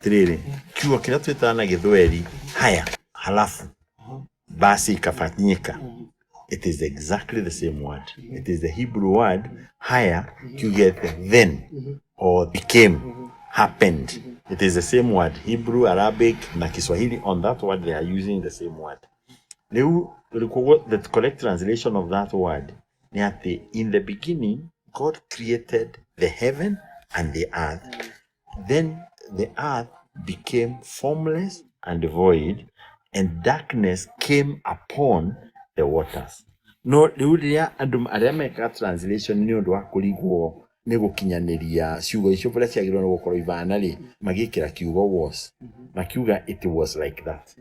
Atĩrĩrĩ, kiugo kĩrĩa twĩtaga na Gĩthweri haya, halafu basi ikafanyika, it is exactly the same word. It is the Hebrew word haya, kiugĩte then or became, happened. It is the same word. Hebrew, Arabic na Kiswahili, on that word they are using the same word. Rĩu koguo the correct translation of that word nĩ atĩ in the beginning God created the heaven and the earth. Then the earth became formless and void, and darkness came upon the waters. No rĩu rĩrĩa andũ arĩa mekaga translation nĩ ũndũ wa kũrigwo nĩ gũkinyanĩria ciugo icio ũrĩa ciagĩrĩirwo nĩ gũkorwo ibana rĩ, magĩkĩra kiugo was, makiuga it was like that.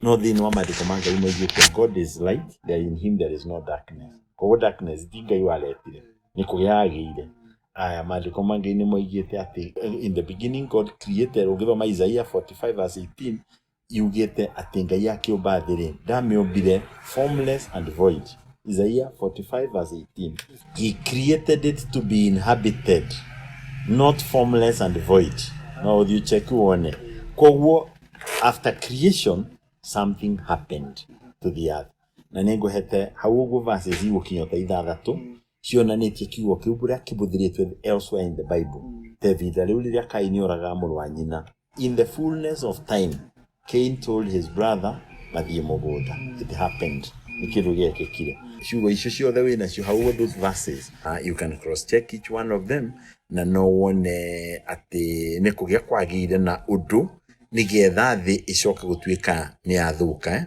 No thĩinĩ wa maandĩko ma Ngai moigĩte God is light, there in him there is no darkness. Koguo darkness ti Ngai waretire, nĩ kũgĩa agĩire. Aya, maandĩko ma Ngai nĩ moigĩte atĩ in the beginning God created. Ũngĩthoma Isaiah 45 verse 18, yugĩte atĩ Ngai akĩũmba thĩ rĩ, ndamĩũmbire formless and void. Isaiah 45 verse 18, he created it to be inhabited, not formless and void. No ũthiĩ check wone. Koguo after creation something happened to the earth. Na nĩ ngũhete hau ũguo verses igũkinya ta 6 cionanĩtie kiugo kĩu ũrĩa kĩbũthĩrĩtwo elsewhere in the Bible, ta ihinda rĩu rĩrĩa Kaini oragaga mũrũ wa nyina. In the fullness of time Cain told his brother mathiĩ mũgũnda. It happened, nĩ kĩndũ gĩekĩkire. Ciugo icio ciothe wĩ nacio hau ũguo, those verses, you can cross check each one of them na no wone atĩ nĩ kũgĩa kwagĩire na ũndũ nĩgetha thĩ ĩcoke gũtuĩka nĩ yathũka, eh?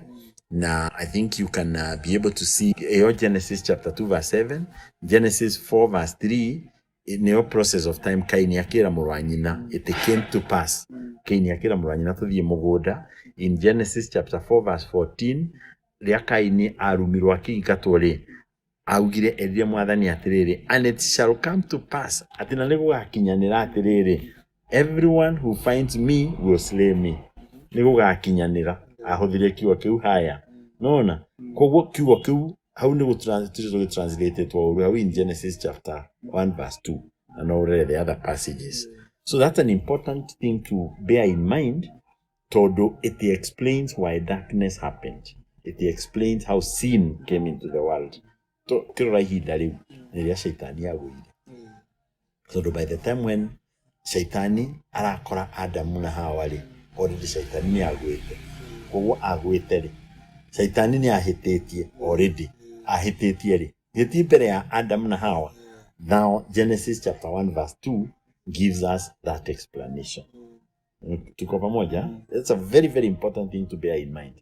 Na I think you can be able to see ĩyo Genesis chapter 2 verse 7, Genesis 4 verse 3, nĩyo process of time. Kaini akĩra mũrũ wa nyina, it came to pass Kaini akĩra mũrũ wa nyina tũthiĩ mũgũnda. In Genesis chapter 4 verse 14, rĩa Kaini arumirwo akĩingatwo rĩ, augire, erire Mwathani atĩrĩrĩ, "And it shall come to pass," atĩ na nĩ gũgakinyanĩra atĩrĩrĩ, "everyone who finds me will slay me." Nĩ gũgakinyanĩra, ahũthire kiugo kĩu haya nona. Koguo kiugo kĩu hau nĩ gũtranslatetwo ũru hau in Genesis chapter 1 verse 2, na no ũrore the other passages. So that's an important thing to bear in mind, tondũ it explains why darkness happened. It explains how sin came into the world. Kĩrora ihinda rĩu rĩrĩa Shaitani agũire, tondũ by the time when Shaitani arakora Adamu na Hawa rĩ, already Shaitani nĩ agwĩte. Koguo agwĩte rĩ, Shaitani nĩ ahĩtĩtie already. Ahĩtĩtie rĩ, gĩti mbere ya Adamu na Hawa. Now Genesis chapter 1 verse 2 gives us that explanation. Tuko pamoja? That's a very, very important thing to bear in mind.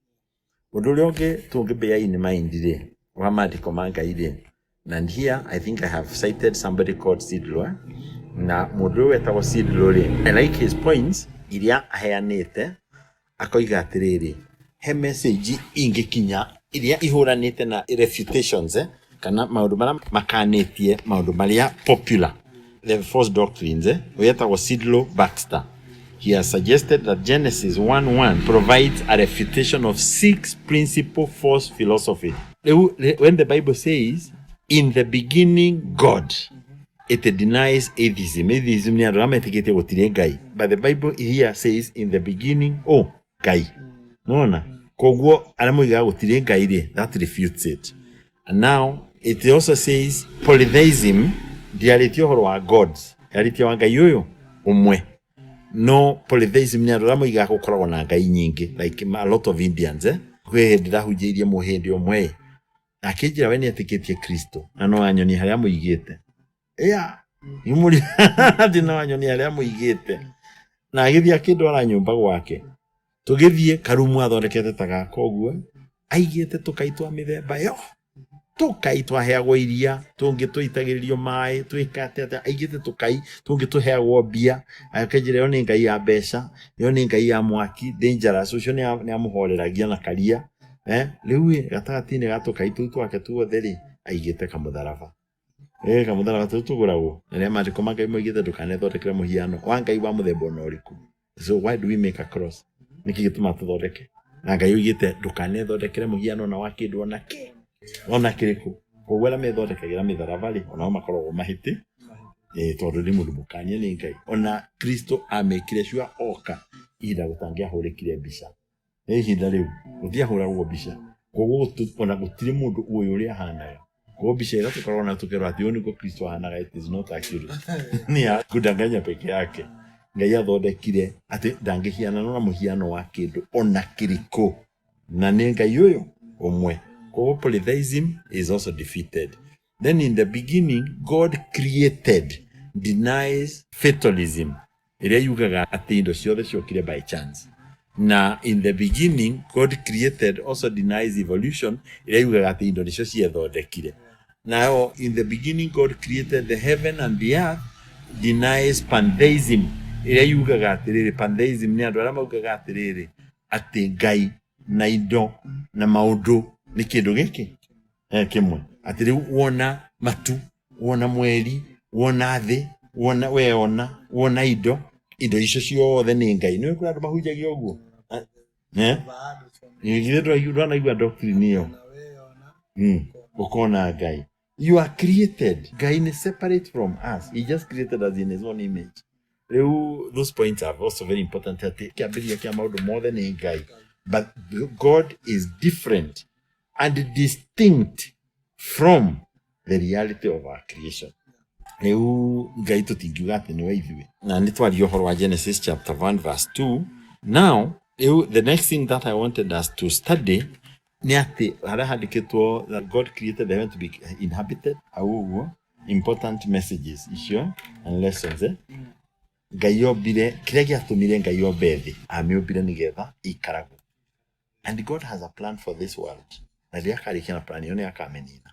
Ũndũ ũrĩa ũngĩ tũngĩ bear in mind rĩ, wa maandĩko ma Ngai rĩ, and here I think I have cited somebody called Sidlo, eh? Na mũndũ ũyũ wetagwo Sidlo rĩ, I like his points iria aheanĩte. Akoiga atĩrĩrĩ, he message ingĩkinya iria ihũranĩte na refutations, eh? Kana maũndũ marĩa makanĩtie maũndũ marĩa popular, the false doctrines, eh? Wetagwo Sidlow Baxter. He has suggested that Genesis 1:1 provides a refutation of six principal false philosophy. When the Bible says, "In the beginning God," it denies atheism. Atheism nĩ andũ arĩa metĩkĩtie gũtirĩ Ngai. But the Bible here says, "In the beginning, oh, Ngai." Nona? Koguo arĩa moigaga gũtirĩ Ngai rĩ, that refutes it. And now, it also says polytheism ndĩarĩtie ũhoro wa gods, yarĩtie wa Ngai ũyũ ũmwe. No polytheism nĩ andũ arĩa moigaga gũkoragwo na ngai nyingĩ, like a lot of Indians, eh? Kwĩ hĩndĩ ndahunjĩirie mũhĩndĩ ũmwe, akĩnjĩra we nĩ etĩkĩtie Kristo na no anyonie harĩa mũigĩte. Yeah, atĩ no anyonie harĩa mũigĩte, na agĩthiĩ akĩndwara nyũmba gwake. Tũgĩthiĩ karumu athondekete ta gaka ũguo, aigĩte tũkai twa mĩthemba yo, tũkai twaheagwo iria, tũngĩ tũitagĩrĩrio maĩ, twĩkate atĩa. Aigĩte tũkai tũngĩ tũheagwo mbia. Akĩnjĩra ĩyo nĩ ngai ya mbeca, ĩyo nĩ ngai ya mwaki, dangerous. Ũcio nĩ amũhoreragia na karia, eh? Rĩu ĩ gatagatĩ-inĩ ga tũkai tũu twake tuothe rĩ, aigĩte kamũtharaba, ĩ kamũtharaba tũu tũgũragwo na rĩa maandĩko ma Ngai moigĩte ndũkanethondekere mũhiano wa ngai wa mũthemba ona ũrĩkũ. So why do we make a cross? Nĩkĩ gĩtũmaga tũthondeke na Ngai oigĩte ndũkanethondekere mũhiano ona wa kĩndũ ona kĩ ona kĩrĩkũ? Koguo arĩa methondekagĩra mĩtharaba rĩ, onao makoragwo mahĩtĩ, tondũ nĩ mũndũ mũkanie nĩ Ngai. Ona Kristo amĩkire sure oka Ihinda gũtangĩahũrĩkire mbica. Nĩ ihinda rĩu gũtiahũragwo mbica, koguo ona gũtirĩ mũndũ ũĩ ũrĩa ahanaga. Koguo mbica ĩrĩa tũkoragwo nayo tũkerwo atĩ ũyũ nĩguo Kristo ahanaga, it is not accurate, ni ya kudanganya peke yake. Ngai athondekire atĩ ndangĩhianana na mũhiano wa kĩndũ ona kĩrĩkũ, na nĩ Ngai ũyũ ũmwe. Koguo polytheism is also defeated. Then in the beginning God created denies fatalism, ĩrĩa yugaga atĩ indo ciothe ciokire by chance. Na in the beginning God created also denies evolution, ĩrĩa yugaga atĩ indo nĩcio ciethondekire. Nayo in the beginning God created the heaven and the earth denies pantheism, ĩrĩa yugaga atĩrĩrĩ, pantheism nĩ andũ arĩa maugaga atĩrĩrĩ, atĩ Ngai na indo na maũndũ nĩ kĩndũ gĩkĩ kĩmwe, atĩ rĩu wona matu, wona mweri, wona thĩ, wona weona, wona indo, indo icio ciothe nĩ Ngai. Nĩ kũrĩ andũ mahunjagia ũguo. Eh? Githĩ ndwanaigua doctrine ĩyo? Ũkona Ngai. You are created. Ngai nĩ separate from us. He just created us in his own image. Rĩu those points are also very important, atĩ kĩambĩrĩria kĩa maũndũ mothe nĩ Ngai. But God is different and distinct from the reality of our creation. Rĩu Ngai tũtingiuga atĩ nĩwe ithuĩ. Na nĩ twaria ũhoro wa Genesis chapter 1 verse 2. Now, rĩu the next thing that I wanted us to study nĩ atĩ harĩa handĩkĩtwo that God created the heaven to be inhabited, hau ũguo, important messages icio and lessons, eh? Ngai ombire, kĩrĩa gĩatũmire Ngai ombe thĩ, amĩũmbire nĩgetha ĩikaragwo. And God has a plan for this world. Na rĩrĩa akarĩkia na plan ĩyo, nĩ akamĩnina,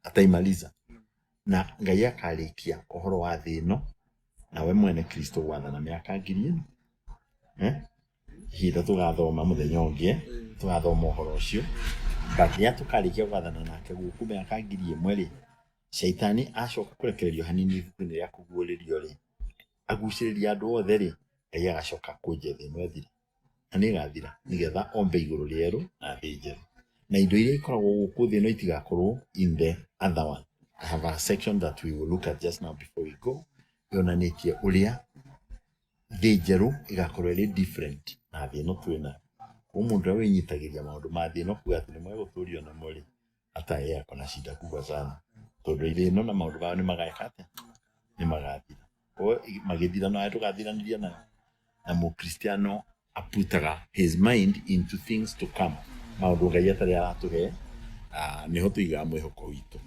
ataimaliza. Na Ngai akarĩkia ũhoro wa thĩ ĩno na we mwene Kristo gwathana mĩaka 1000 ĩno, eh? Ihinda tũgathoma mũthenya ũngĩ, tũgathoma ũhoro ũcio. But rĩrĩa tũkarĩkia gwathana nake gũkũ mĩaka 1000 rĩ, caitani acoka kũrekererio hanini ibuku-inĩ rĩa Kũguũrĩrio rĩ, agucĩrĩria andũ othe rĩ, Ngai agacoka kũnje thĩ ĩno ĩthire, na nĩ ĩgathira, nĩgetha ombe igũrũ rĩerũ na thĩ njerũ, na indo iria ikoragwo gũkũ thĩ ĩno itigakorwo in the other one. I have a section that we will look at just now before we go, yonanĩtie ũrĩa thĩ njerũ ĩgakorwo ĩrĩ different na thĩ ĩno twĩ nayo. Koguo mũndũ ũrĩa wĩnyitagĩria maũndũ ma thĩ ĩno kuga atĩ nĩ megũtũrio namo rĩ, hata yeye ako na shida kubwa sana, tondũ thĩ ĩno na maũndũ mayo nĩ mageka atĩa? Nĩ magathira. Koguo magĩthira nawe tũgathiranĩria nayo. Na mũkristiano aputaga his mind into things to come, maũndũ Ngai atarĩ aratũhe, nĩho tũigaga mwĩhoko witũ.